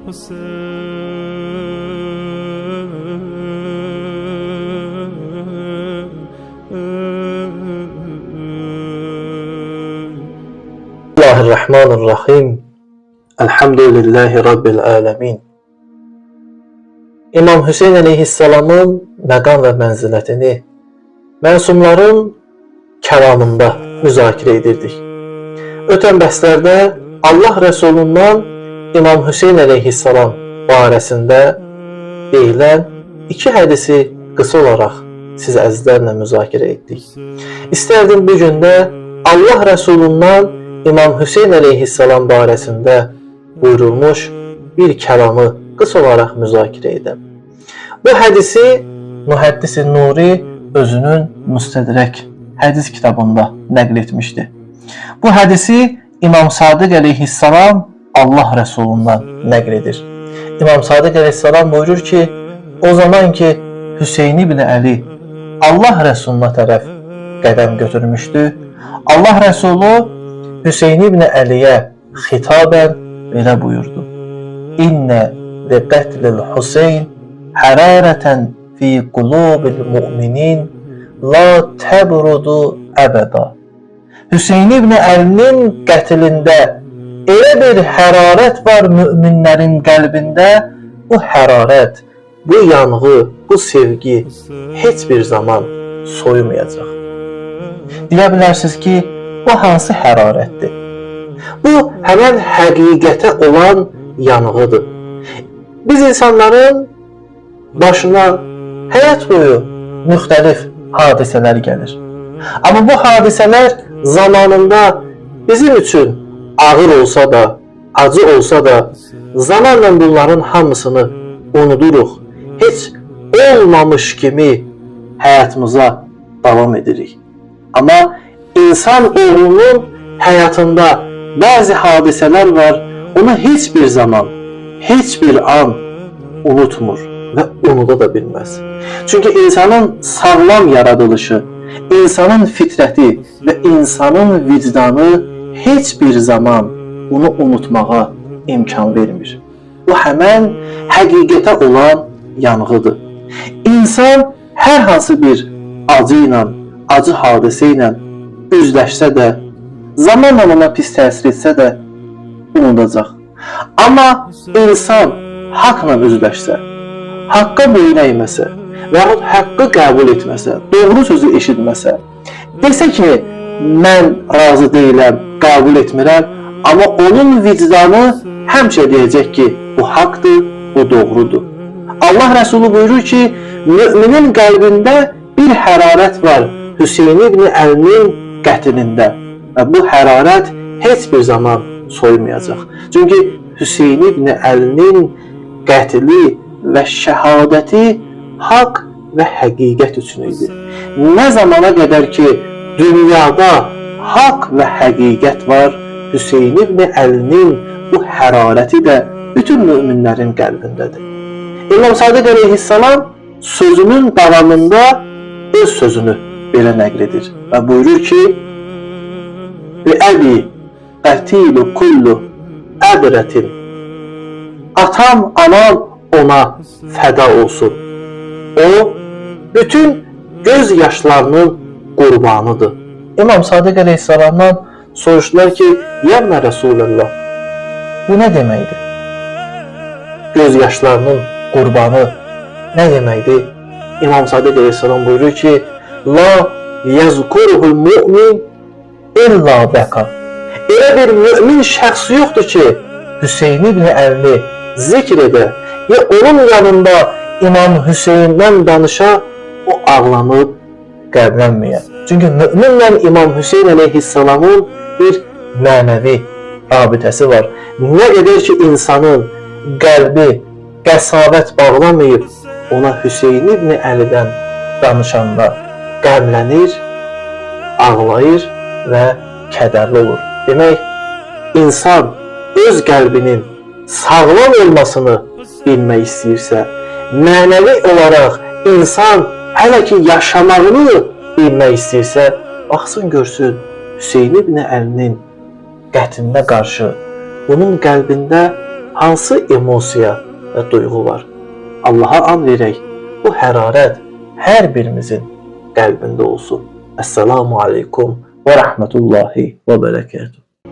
Bismillahirrahmanirrahim. Elhamdülillahi Rabbil alemin. İmam Hüseyin əleyhissalamın məqam və mənzilətini məsumların kəlamında müzakirə edirdik. Ötən bəhslərdə Allah Rəsulundan İmam Hüseyin əleyhissalam barəsində deyilən iki hədisi qısa olaraq siz əzizlərlə müzakirə etdik. İstərdim bu gün də Allah Rəsulundan İmam Hüseyin əleyhissalam barəsində buyurulmuş bir kəlamı qısa olaraq müzakirə edəm. Bu hədisi Mühəddis-i Nuri özünün Müstədrək hədis kitabında nəql etmişdi. Bu hədisi İmam Sadiq əleyhissalam Allah Rəsulundan nəql edir. İmam Sadiq əleyhissalam buyurur ki, o zaman ki Hüseyin ibn Əli Allah Rəsuluna tərəf qədəm götürmüşdü, Allah Rəsulu Hüseyin ibn Əliyə xitabən belə buyurdu: İnnə li qətlil Hüseyn hərarətən fi qulubil müminin la təbrudu əbəda. Hüseyin ibn Əlinin qətlində elə bir hərarət var müminlərin qəlbində, bu hərarət, bu yanğı, bu sevgi heç bir zaman soyumayacaq. Deyə bilərsiniz ki, bu hansı hərarətdir? Bu həmən həqiqətə olan yanğıdır. Biz insanların başına həyat boyu müxtəlif hadisələr gəlir. Amma bu hadisələr zamanında bizim üçün ağır olsa da, acı olsa da, zamanla bunların hamısını unuduruq. Heç olmamış kimi həyatımıza davam edirik. Amma insan oğlunun həyatında bəzi hadisələr var, onu heç bir zaman, heç bir an unutmur və unuda da bilməz. Çünki insanın sağlam yaradılışı, insanın fitrəti və insanın vicdanı heç bir zaman onu unutmağa imkan vermir. Bu həmən həqiqətə olan yanğıdır. İnsan hər hansı bir acı ilə, acı hadisə ilə üzləşsə də, zamanla ona pis təsir etsə də unudacaq. Amma insan haqla üzləşsə, haqqa boyun əyməsə və yaxud haqqı qəbul etməsə, doğru sözü eşitməsə, desə ki, mən razı deyiləm, qəbul etmirəm, amma onun vicdanı həmişə deyəcək ki, bu haqdır, bu doğrudur. Allah Rəsulu buyurur ki, müminin qəlbində bir hərarət var Hüseyin ibn Əlinin qətlində və bu hərarət heç bir zaman soymayacaq. Çünki Hüseyin ibn Əlinin qətli və şəhadəti haqq və həqiqət üçün idi. Nə zamana qədər ki dünyada haqq və həqiqət var, Hüseyin ibn Əlinin bu hərarəti də bütün möminlərin qəlbindədir. İmam Sadiq əleyhissalam sözünün davamında öz sözünü belə nəql edir və buyurur ki: "Bi əbi qətilu kullu əbrətin." Atam, anam ona fəda olsun. O bütün göz yaşlarının qurbanıdır. İmam Sadiq əleyhissalamdan soruşdular ki, "Ya Rəsulullah, bu nə deməkdir? Göz yaşlarının qurbanı nə deməkdir?" İmam Sadiq əleyhissalam buyurur ki, "La yezkuruhul mu'min illa bəka." Elə bir mümin şəxs yoxdur ki, Hüseyin ibn Əlini zikr edə ya onun yanında İmam Hüseyindən danışa, o ağlanıb qəblənməyə. Çünki müminlə İmam Hüseyin əleyhissalamın bir mənəvi rabitəsi var. Nə qədər ki insanın qəlbi qəsavət bağlamayıb, ona Hüseyin ibn Əlidən danışanda qəmlənir, ağlayır və kədərli olur. Demək, insan öz qəlbinin sağlam olmasını bilmək istəyirsə, mənəvi olaraq insan hələ ki yaşamağını bilmək istəyirsə, baxsın görsün Hüseyin ibn Əlinin qətlinə qarşı bunun qəlbində hansı emosiya və duyğu var? Allaha and verək, bu hərarət hər birimizin qəlbində olsun. Əssalamu aleykum və rəhmətullahi və bərəkətuhu.